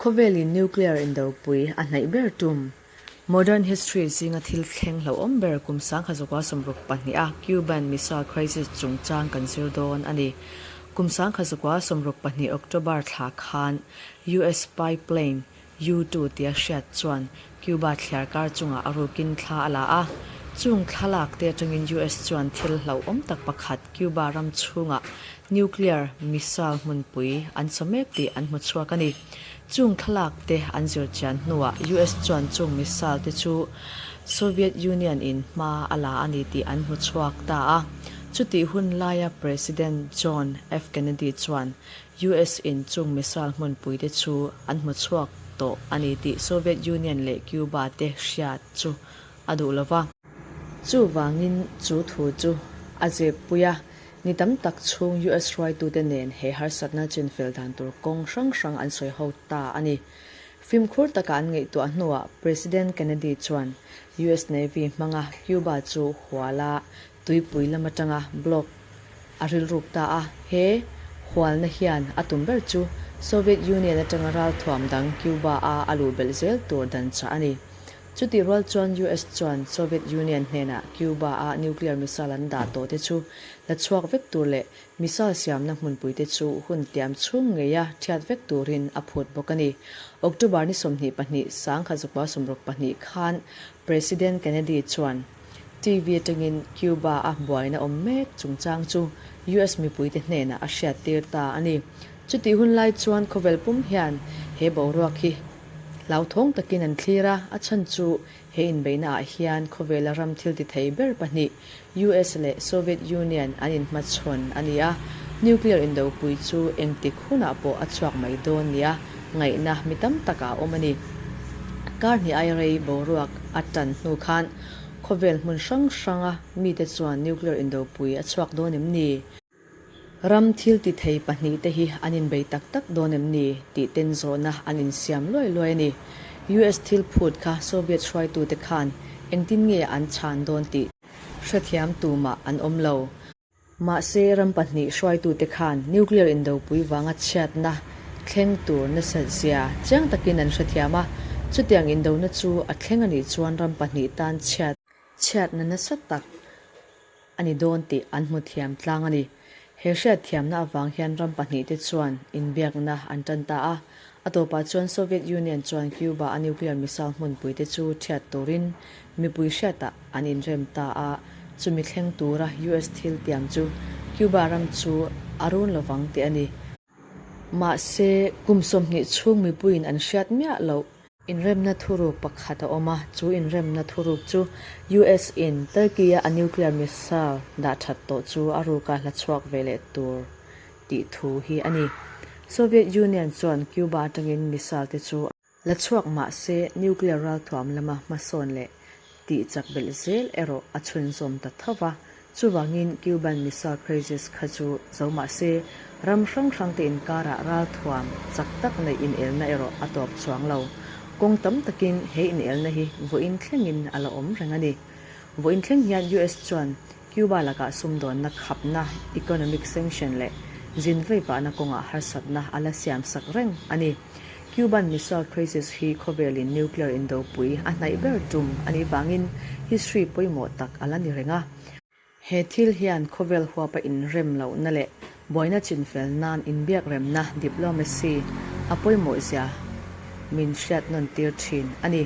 Khawvelin nuclear indopui a hnaih ber tum, modern history zinga thil thleng hlauhawm ber kum 1962 a Cuban Missile Crisis chungchang kan zir dawn a ni. Kum 1962 October thla khan US spy plane U-2 tia hriat chuan Cuba thliar kar chungah a rukin thla a la a. Chung thlalak te atangin US chuan thil hlauhawm tak pakhat Cuba ram chhungah nuclear missile hmunpui an saw mek tih an hmu chhuak a ni. Chung thlalak te an zir chian hnuah US chuan chung missile te chu Soviet Union in hma a la a ni tih an hmu chhuak ta a. Chutih hun laia President John F Kennedy chuan US in chung missile hmunpui te chu an hmu chhuak tawh a ni tih Soviet Union leh Cuba te hriat chu a duh lo va. Chuvangin chu thu chu a zep pui a, ni tam tak chhung US hruaitute nen he harsatna chinfel dan tur kawng hrang hrang an sawi ho ta a ni. Fimkhur taka an ngaihtuah hnuah President Kennedy chuan US Navy hmanga Cuba chu huala Tuipui lam atanga block a rilruk ta a, he hualna hian a tum ber chu Soviet Union atanga ralthuam dang Cuba a a luh belh zel tur dan chah a ni. Chutih rual chuan US chuan Soviet Union hnenah Cuba a nuclear missile an dah tawh te chu la chhuak vek tur leh missile siamna hmunpui te chu hun tiam chhung ngeia thiat vek turin a phut bawk a ni. October ni 22, 1962 khan President Kennedy chuan TV atangin Cuba a buaina awm mek chungchang chu US mipuite hnenah a hriattir ta a ni. Chutih hun lai chuan khawvel pum hian he boruak hi hlauthawng takin an thlir a, a chhan chu he inbeihna ah hian khawvela ram thil ti thei ber pahnih US leh Soviet Union an inhmachhawn a ni a, nuclear indopui chu engtik hunah pawh a chhuak mai dawn nia ngaihna mi tam takah a awm a ni. Kar hnih ai rei boruak a tan hnu khan khawvel hmun hrang hranga mite chuan nuclear indopui a chhuak dawn em ni? Ram thil ti thei pahnihte hi an inbei tak tak dawn em ni? tih ten zawhna an insiam luai luai a ni. US thil phut kha Soviet hruaitute khan engtin nge an chhan dawn tih hrethiam tumah an awm lo. Mahse, ram pahnih hruaitute khan nuclear indopui vanga chhiatna thleng tur nasat zia chiang takin an hrethiam a, chutiang indona chu a thleng a nih chuan ram pahnih tan chhiat chhiatna nasa tak a ni dawn tih an hmu thiam tlang a ni. He hriatthiamna avang hian ram pahnihte chuan inbiakna an tan ta a, a tawpah chuan Soviet Union chuan Cuba-a nuclear missile hmunpuite chu thiat turin mipui hriatah an inrem ta a, chumi thleng tura US thil tiam chu Cuba ram chu a run lovang tih a ni. Mahse, kum 20 chhung mipuiin an hriat miah loh. Inremna thuruk pakhat a awm a, chu inremna thuruk chu US in Turkey-a a nuclear missile dah that tawh chu a ruka hla chhuak ve leh tur tih thu hi a ni. Soviet Union chuan Cuba atangin missile te chu a. La chhuak mah se nuclear ralthuam lama hmasawn leh tih chak belh zel erawh a chhunzawm ta tho va. Chuvangin Cuban Missile Crisis kha chu zo mah se ram hrang hrangte inkarah ralthuam chak tak neih inelna erawh a tawp chuang lo. Kawng tam takin he inelna hi vawiin thlengin a la awm reng a ni. Vawiin thleng hian US chuan Cuba lakah sumdawnna khapna, economic sanction, leh zin veivahna kawngah harsatna a la siamsak reng a ni. Cuban Missile Crisis hi khawvelin nuclear indopui a hnaih ber tum a nih vangin history pawimawh tak a la ni reng a. He thil hian khawvel huapa inrem lohna leh buaina chinfel nan inbiakremna, diplomacy, a pawimawhzia min hriat nawn tir thin a ni.